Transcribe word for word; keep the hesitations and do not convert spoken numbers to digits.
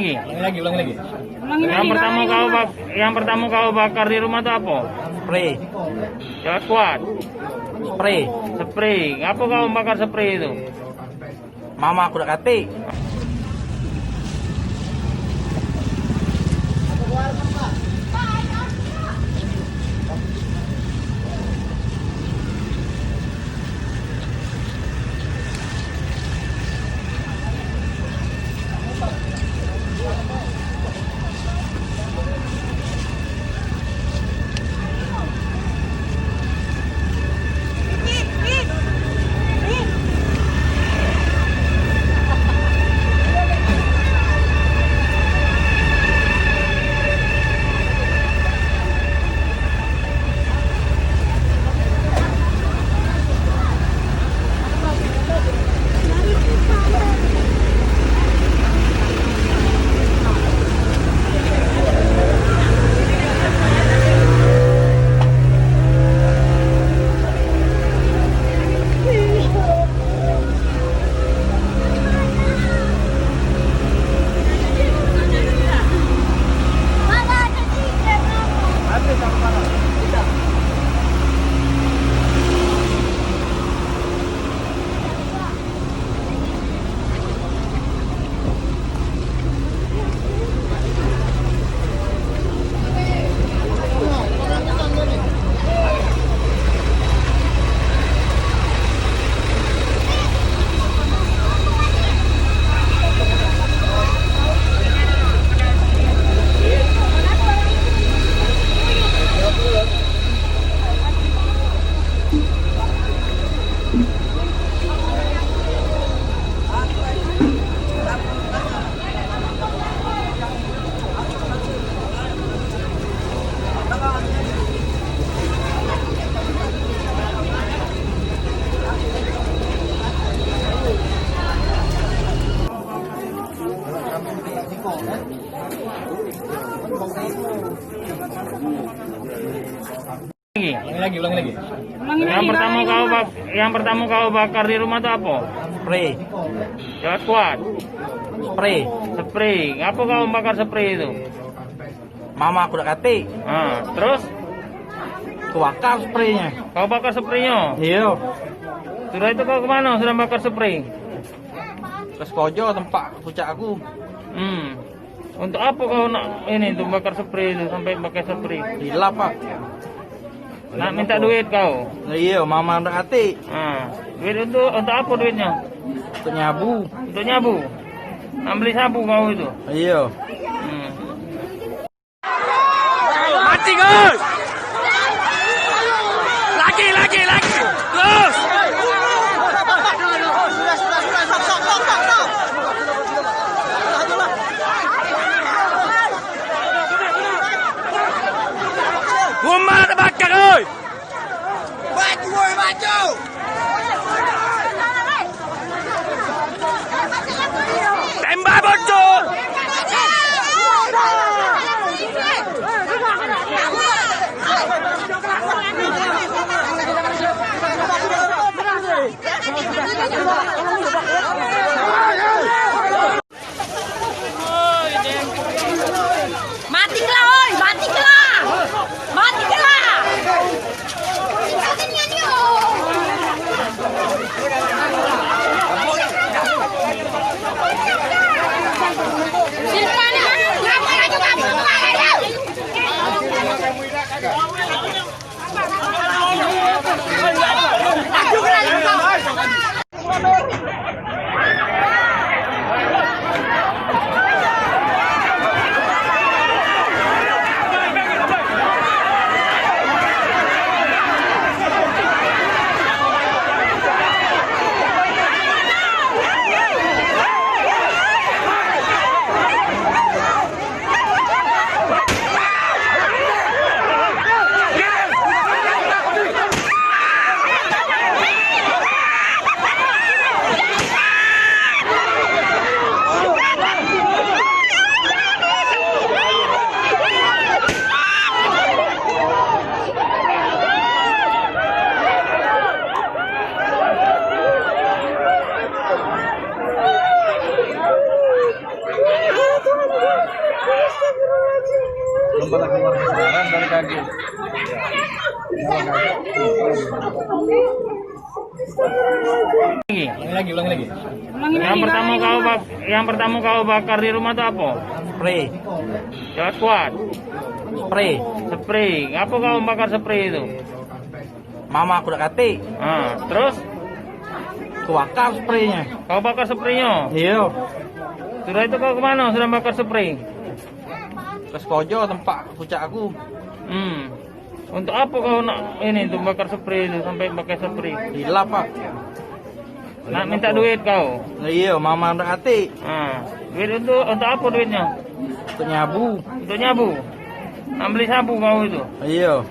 Ulangi lagi, ulangi lagi. Yang pertama kau bak-, yang pertama kau bakar di rumah tu apa? Spray. Yang kuat. Spray. Spray. Ngapa kau bakar spray itu? Mama aku dak katik. Lagi. Ulangi lagi, ulangi lagi. Yang pertama kau bak-, yang pertama kau bakar di rumah tu apa? Spray. Yang kuat. Spray. Spray. Ngapa kau bakar spray itu? Mama aku dak katik. Ha, terus? Ku bakar spraynya. Kau bakar spraynyo? Iyo. Sudah itu kau kemana sudah bakar spray? Ke Sekojo tempat pucak aku. Hmm. Untuk apa kau nak ini tu bakar spray tu sampai pakai spray? Hilap, Pak. Nak minta duit kau? Iyo, mama dak katik. Ha. Duit untuk, untuk apa duitnya? Untuk nyabu. Untuk nyabu? Nak beli sabu kau itu? Iyo. Hmm. Mancing, Gus! Lagi, lagi, lagi! Terus! Rumah terbakar, oi! Maju, woi, maju! Tembak, bocor! Matiklah, oi, matiklah. Matiklah. Lagi. Ulangi lagi, ulangi lagi. Yang pertama kau bak-, yang pertama kau bakar di rumah tu apa? Spray. Cepat kuat. Spray. Spray. Apa kau bakar spray itu? Mama aku dak katik. Ah, terus? Aku bakar spraynya. Kau bakar spraynya? Iya. Sudah itu kau kemana sudah bakar spray? Ke Sekojo tempat pucak aku. Hmm. Untuk apa kau nak ini tu bakar spray tu sampai pakai spray? Hilap, Pak. Nak minta duit kau? Iya, mama dak katik. Ah, duit untuk, untuk apa duitnya? Untuk nyabu. Untuk nyabu? Nak beli sabu kau itu? Iya.